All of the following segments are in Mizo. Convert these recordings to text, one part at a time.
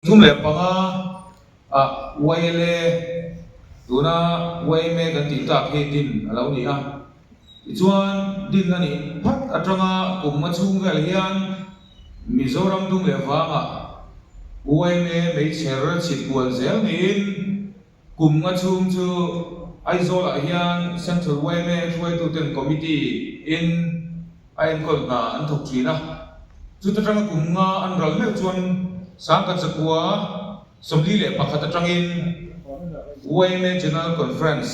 35 ah YLA, tuna yma kan tih tak hi din a lo ni a. Tichuan, din a nih phat atanga kum nga chhung vel hian Mizoram dung leh vangah yma meichher chhit kual zel niin kum nga chhung chu Aizawlah hian Central yma hruaituten committee in a enkawl hna an thawk thin a. Chuta tanga kum nga an ral meuh chuan Sangkhat Zakua 41 atangin yma General Conference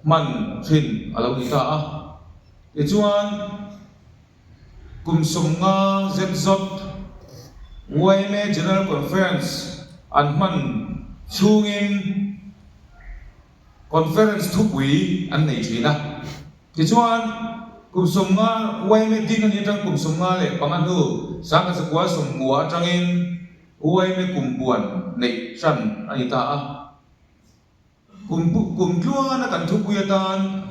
hman thin a lo ni ta a. Tichuan. Kum 50 zet zawt yma General Conference an hman chhungin Conference thupui an nei thin a. Tichuan, kum 50 yma din a nih atang kum 55 hnu 1990 atangin yma kum puan neih hran a ni ta a. Kum kum tluana kan thupui atan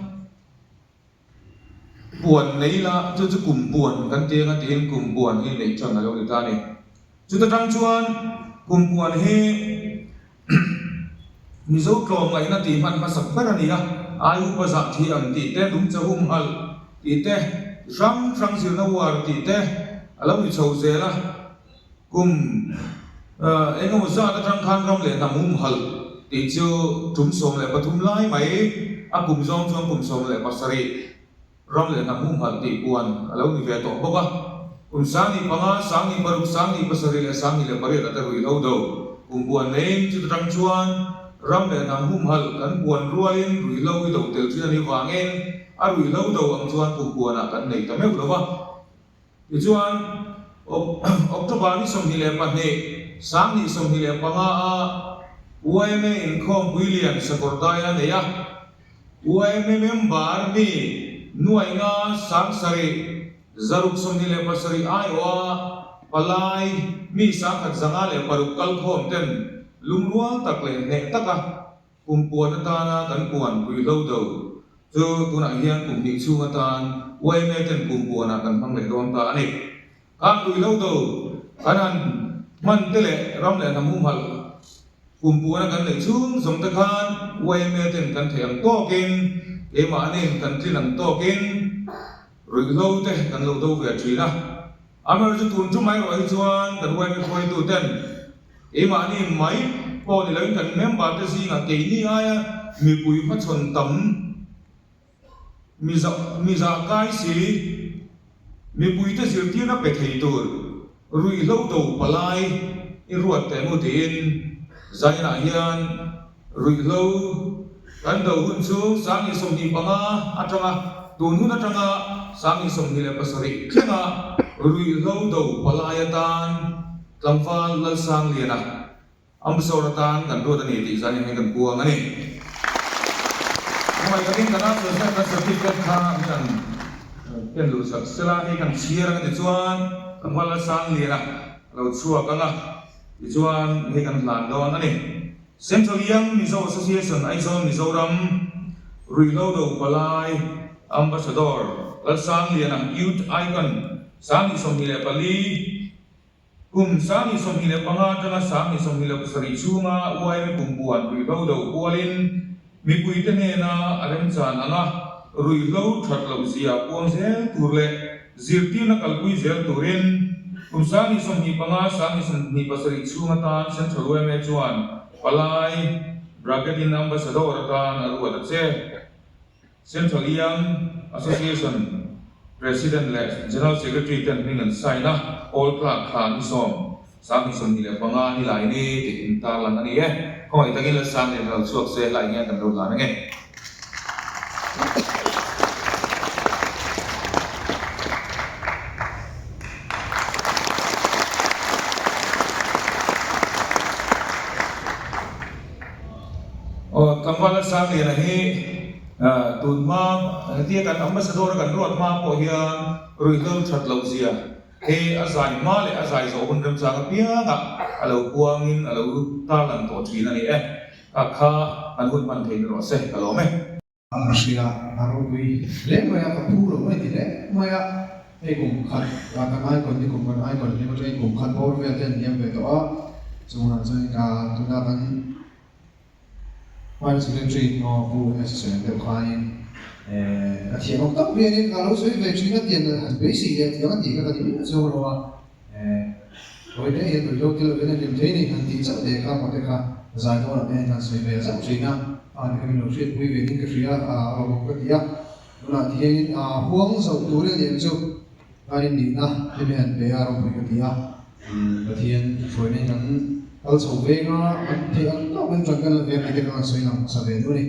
Puan nei la, chu chu kum puan kan ti anga tiin kum puan hi neih ṭan a lo ni ta a ni. Chuta ṭang chuan kum puan hi Mizo tlawmngaihna tih hman hmasak ber a ni a, ai upa zah thih ang tih te, lungcha humhalh tih te, hrang hrang zirna uar tih te a lo ni chho zel a. Kum eng emaw zat atang khan ram leh hnam humhalh tih chu tum 13 lai mai, a kum zawng chuan kum 17 ram leh hnam humhalh tih puan a lo ni ve tawh bawk a. Kum 15, 16, 17 leh 18 a te ruihhlo do kum puan neiin chuta tang chuan ram leh hnam humhalh kan puan rualin ruihhlo hi do tel thin a nih vangin a ruihhlo do ang chuan kum puanah kan nei ta meuh lo va. Tichuan, October ni 22, 2025 a yma inkhawmpui lian Sakawrdaia nei a, yma member mi nuai nga 7,000 627 aiawha palai mi 1,106 kalkhawm ten lungrual tak leh hneh taka Kum puan atana kan puan ruihhlo do chu tunah hian kum hnih chhung atan yma ten kum puanah kan hmang leh dawn ta a ni. Khang ruihhlo do kan han hman te leh ram leh hnam humhalh kum puana kan neih chhung zawng te khan yma ten kan theih ang tawkin keimahniin kan tlin ang tawkin ruihhlo te kan lo do ve thin a. Amaherawhchu tun chu mai erawh hi chuan kan yma hruaitu ten Keimahni mai pawh ni loin kan member te zingah keini aia mipui hmachhawn tam miza kai si, mipuite zirtirna pe thei tur ruihhlo do palai i ruat teh mu tiin Zainah hian ruihhlo kan do hun chu 2025 atanga tun hun atanga 2027 thlenga ruihhlo do palai atan Tlangval Lalsangliana Ambassador atan kan ruat a ni tih zan hian kan puang a ni. Hmangaih takin kan a President kan certificate kha min han ken luh sak sela hei kan chhiar ang a ti chuan Tlangval Lalsangliana a lo chhuak ang a tichuan hei kan hlan dawn a ni. Central Young Mizo Association Aizawl Mizoram Ruihhlo Do Palai Ambassador Lalsangliana Youth Icon 2024 Kum 2025 atanga 2027 chhunga yma kum puan ruihhlo do kualin mipuite hnena a remchan anga ruihhlo that loh zia puang zel tur leh zirtirna kalpui zel turin kum 2025, 2027 chhung atan Central yma chuan palai Brigadier Ambassador atan a ruat a che. Central Young Association President leh General Secretary ten hming an sign a, All Clerk kha ni sawm, 2025 ni lai ni tih in tarlan a ni e. Khawngaih takin Lalsang leh lo chhuak se hlai hian kan lo hlan ange. Aw, tlangval Lalsang Liana hi Tun hma hetia kan ambassador a kan ruat hma pawh hian ruihhlo that loh zia hi a zai hma leh a zai zawh hun remchang apiangah a lo puangin a lo tarlan tawh thin a ni e. Kha kha kan hun hman thei ni rawh se ka lawm e. A hria a ropui hle mai a, ka phu lo mai ti hle mai a, hei kum khat kan icon hi kum kan icon hlim atangin kum khat bawr vel te an hniam ve tawh a. Chungah chuan ka tuna kan Prime Secretary aw Pu MS sawi ang deuh khanin ka thiam awk tak hianin ka lo sawi ve thin a tiang han beisei leh tiang a tih kha ka ti miah chuang lo a, hawi te hian ruihhlo thil lovin a hlim thei ni han tih chauh leh kha maw te kha zai dawnah te hian kan sawi ve zauh thin a, a ni kha min lo hriatpui ve ding ka hria a rawh awm ka ti a, tunah ti hianin huang zauh tur a niang chu Khanin nihna te mi han pe a ropui ka ti a, Pathian hruaina hi kan kal chho veng a, kan theih ang tawk in ṭan kan la ve a tih te kha kan sawi lang hmasa ve duh a ni.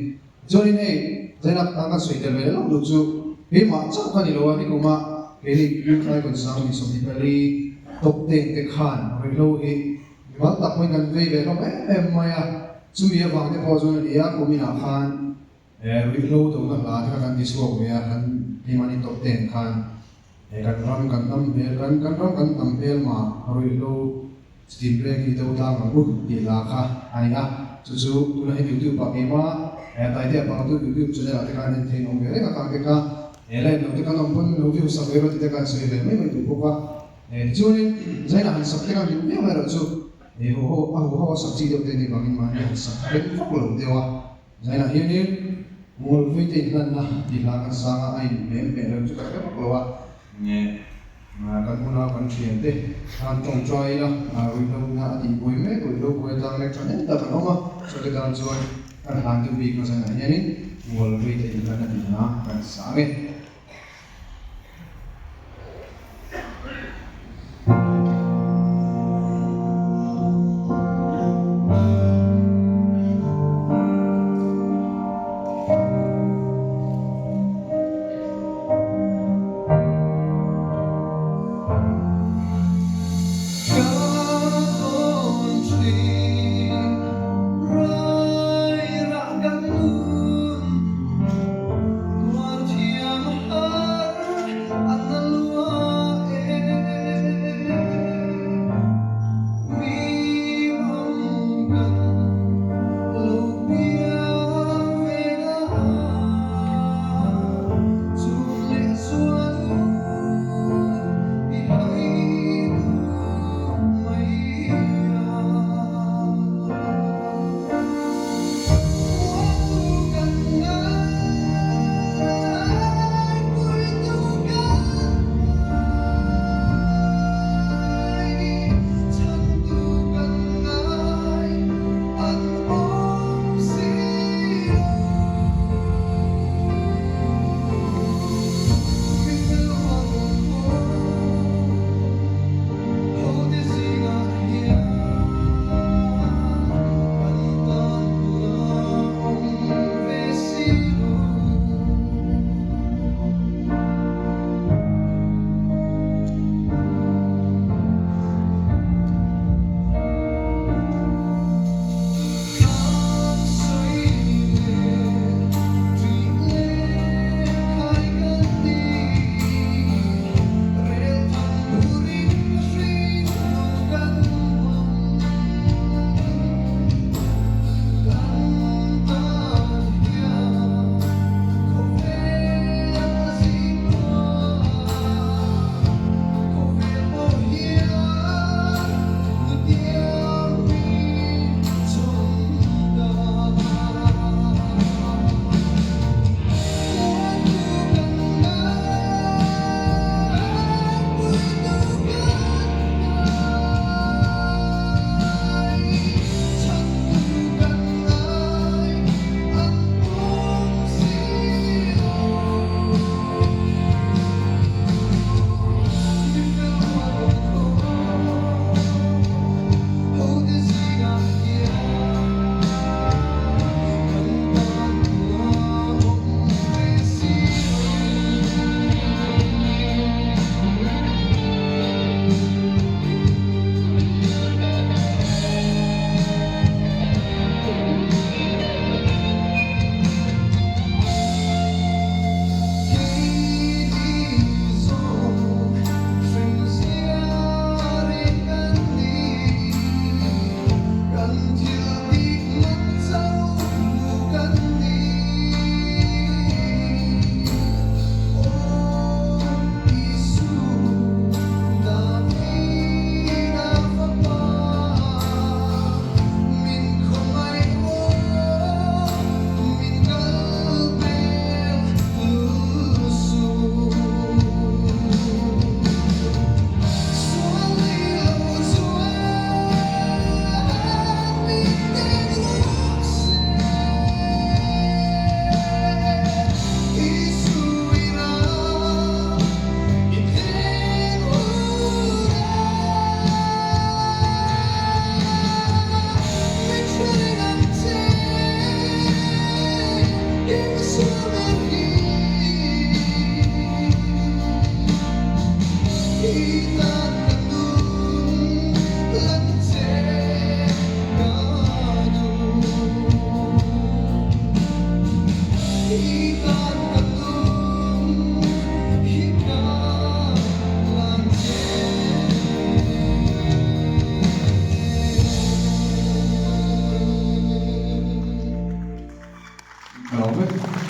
Chuanin hei Zainab tan kan sawi tel ve leh lawk duh chu keimah chauh kha ni lo a, nikum a keini Youth Icon 24 top ten te khan ruihhlo hi mimal tak pawhin kan vei ve hlawm em em mai a, chumi avang te pawh chuan a ni a, kuminah khan Ruihhlo dona hla te kha kan ti chhuak ve a, kan keimahni tawp ten khan kan ram kan hnam hmel kan kan ram kan hnam hmelma ruihhlo chitin reng hi do tlang ang u tih hla kha a ni a, chu chu tuna hei youtube ah keima Taitea Pangtu youtube channel ah te khan en thein awm ve reng a khang te kha la en lo te kan awm pawn lo view sak ve rawh tih te khan sawi ve mai mai duh bawk a, tichuanin Zaina han sak te khan hlim viau erawh chu a huho a sak chi deuh te ni vangin mahni han sak reng vak lo deuh a. Zainah hianin Ngawlvui te inhlanna tih hla kan sang a, a inhmel hmeh lo chu ka hre vak lo a. Nge kan unau kan thian te khan tawngtai ila ruihhlo na a tih buai mek, ruihhlo buai atang mek tha hnem tak an awm a, chute tan chuan kan hlan deuh bik a zainah hianin Ngawlvui te inhlanna tih hla kan sang e. Ka tawn thin rairah kan nun. Ka lawm e.